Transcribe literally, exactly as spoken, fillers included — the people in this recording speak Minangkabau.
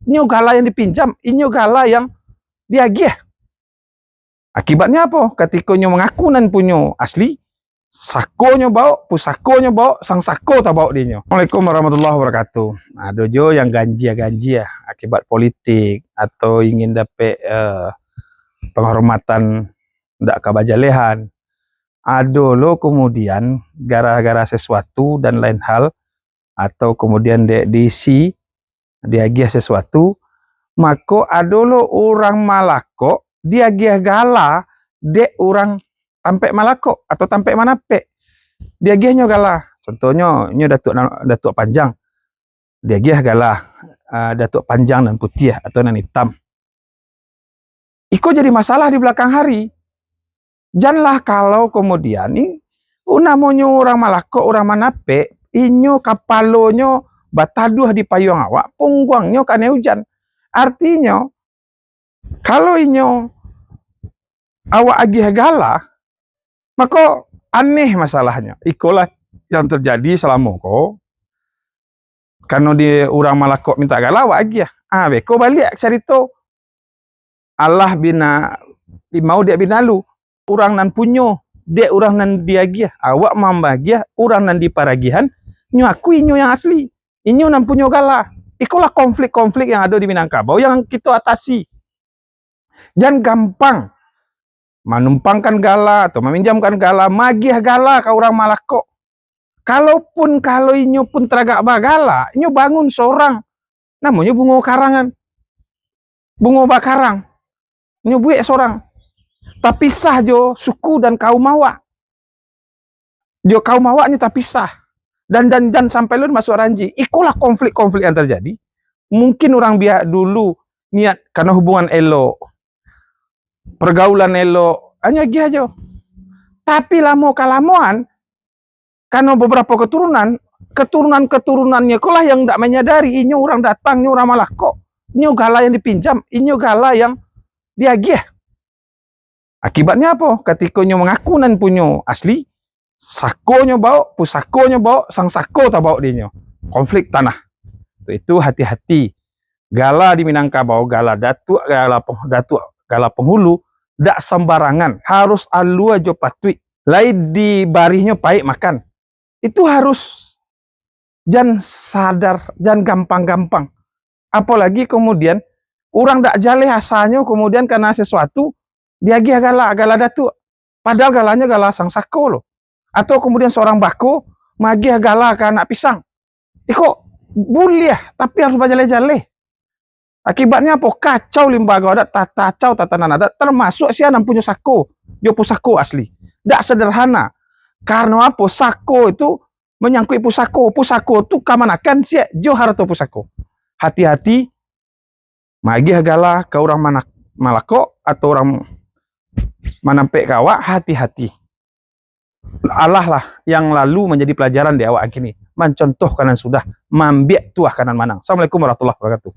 Nyo gala yang dipinjam, inyo gala yang diagiah. Akibatnyo apo? Katiko nyo mangaku nan punyo asli, sakonyo bawok, pusakonyo bawok, sang sako tabawok dinyo. Assalamualaikum warahmatullahi wabarakatuh. Ado jo yang ganjia-ganjia akibat politik atau ingin dapek, eh, penghormatan ndak ka bajalehan. Ado lo kemudian gara-gara sesuatu dan lain hal, atau kemudian dek diisi, diagiah sesuatu, mako ado lo urang malakok diagiah gala dek urang tampek malakok atau tampek manapek. Diagiahnyo gala, contohnyo, nyo Datuak Na-, Datuak Panjang, diagiah gala, ah, Datuak Panjang nan putiah atau nan itam. Iko jadi masalah di balakang hari. Janlah kalau kemudian ni, uh, namonyo urang malakok, urang manapek, inyo kapalonyo bataduah di payuang awak, pungguangnyo kanai ujan. Artinyo, kalau inyo awak agiah gala, mako aneh masalahnyo. Ikolah yang terjadi salamo ko. Karano di urang malakok mintak gala, awak agiah. Ah, beko baliak carito. Alah bina limau diak binalu. Urang nan punyo, dek urang nan diagiah. Awak mambagiah, urang nan diparagiahan, nyo akui inyo yang asli. Inyo nan punyo gala. Ikolah konflik-konflik yang ado di Minangkabau yang kito atasi. Jan gampang manumpangkan gala atau maminjamkan gala, magiah gala ka urang malakok. Kalaupun, kalau inyo pun taragak bagala, inyo bangun sorang. Namonyo bungo karangan. Bungo bakarang. Inyo buek sorang. Tapisah jo suku dan kaum awak. Jo kaum awaknyo tapisah. Dan, dan, dan sampai lun masuak ranji. Ikolah konflik-konflik yang terjadi. Mungkin urang biak dulu niat karano hubungan elok, pergaulan elok, hanyo agiah jo. Tapi lamo-kalamoan, karano babarapo keturunan, keturunan-keturunannyo ikolah yang ndak manyadari, inyo urang datang, inyo urang malakok, inyo gala yang dipinjam, inyo gala yang diagiah. Akibatnyo apo? Katiko nyo mangaku nan punyo asli, sakonyo bawok, pusakonyo bawok, sang sako tabawok dinyo. Konflik tanah. Untuk itu, hati-hati. Gala di Minangkabau, gala datuak, gala peng-, datuak, gala penghulu, dak sambarangan. Harus alua jo patuik. Lai dibarihnyo paik makan. Itu harus jan sadar, jan gampang-gampang. Apolagi kemudian urang dak jaleh asanyo, kemudian karano sesuatu diagiah gala, gala datuak. Padahal galanyo gala sang sako lo. Atau kemudian seorang bako magiah gala ka anak pisang. Iko buliah, tapi harus bajaleh-jaleh. Akibatnyo apo? Kacau limbago adat, ta-, kacau tatanan adat, termasuk sia nan punyo sako, jo pusako asli. Dak sederhana. Karano apo? Sako itu manyangkuik pusako. Pusako tu kamanakan siak jo harato pusako. Hati-hati, magiah gala ka urang manak-, malakok atau urang manampek ka awak, hati-hati. Alah lah yang lalu manjadi palajaran di awak kini. Mancontoh ka nan sudah, mambiak tuah ka nan manang. Assalamualaikum warahmatullahi wabarakatuh.